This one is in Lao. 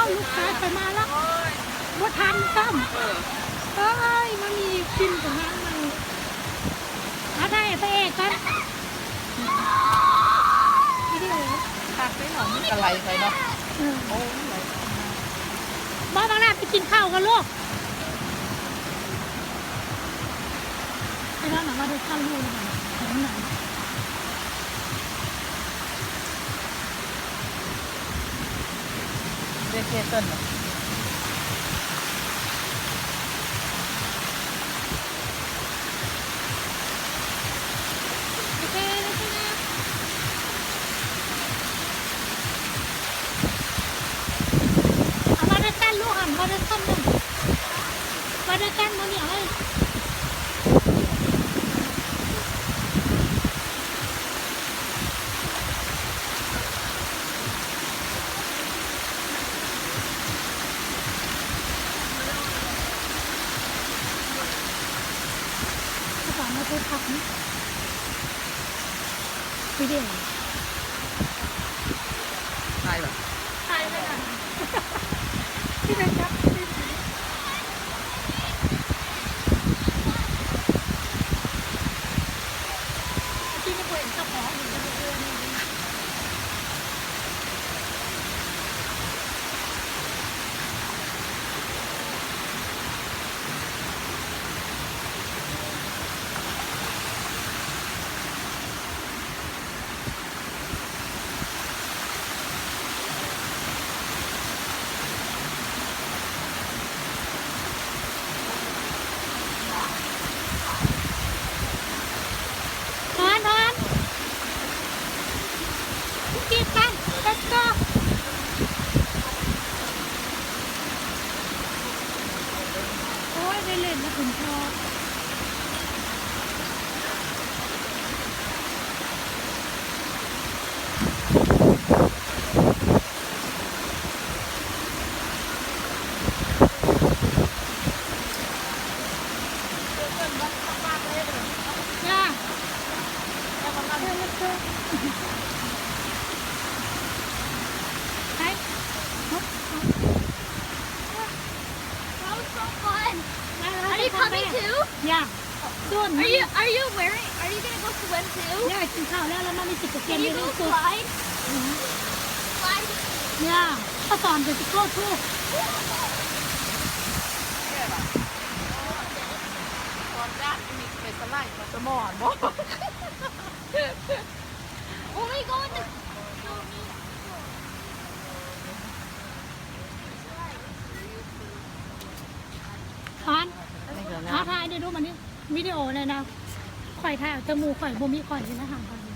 ລູກຊາຍຂ້ອຍມາລະ ບໍ່ທັນຊ້ຳ. ເອີຍ ມາມີກິນກັບນາງໃໝ່. ອາ ຖ່າຍພະເອກກ່ອນ ວິດີໂອ. ຄັກເດ້ເນາະ ມັນກະໄຫຼໄປເນາະ. ເອີ ໂອ້ ໄຫຼໄປ. ບໍ່ ບັກຫຼ້າໄປກິນເຂົ້າກ່ອນລູກ. ໄປນອນນຳວ່າໄດ້ຄັນລູກແລ້ວບັດນີ້ ໄປນອນນຳ. ເດເຄເຊິນ ເອົາມາດ້ວຍກັນລູກ ເອົາມາດ້ວຍກັນ ມາດ້ວຍກັນ ມານີ້ ເອົາໄວ້. ສາມາດເຮັດພັກນີ້ ວິດີໂອ ຖ່າຍບໍ່? ຖ່າຍໄວ້ນະ ທີ່ໄດ້ຈັບ ທີ່ໄດ້ຈັບ. ຖອນ ຖອນ ກິນກັນ ເລັດໂກ. ໂອ້ຍ ໄດ້ເຫຼັ້ນແລ້ວຄຸນພໍ່. That was so fun. Are you coming too? Yeah. Soon. Are you, are you wearing, are you gonna go swim too? Yeah, ກິນເຂົ້າແລ້ວ ແລ້ວມັນມີຊິໄປປ່ຽນ Can you go slide? Slide with me. Yeah. ຂ້າສອນ let's go too. ສອນ Dad ມີໄປສະໄລມາສະໝອນບໍ່? Only go in the ອານ ອາ ຖ່າຍໄດ້ດູມັນນີ້ ວິດີໂອແນ່ນະ. ຂ້ອຍຖ່າຍເອົາແຕ່ໝູ່ຂ້ອຍ ບໍ່ມີຂ້ອຍເຮັດອາຫານຂ້ອຍ.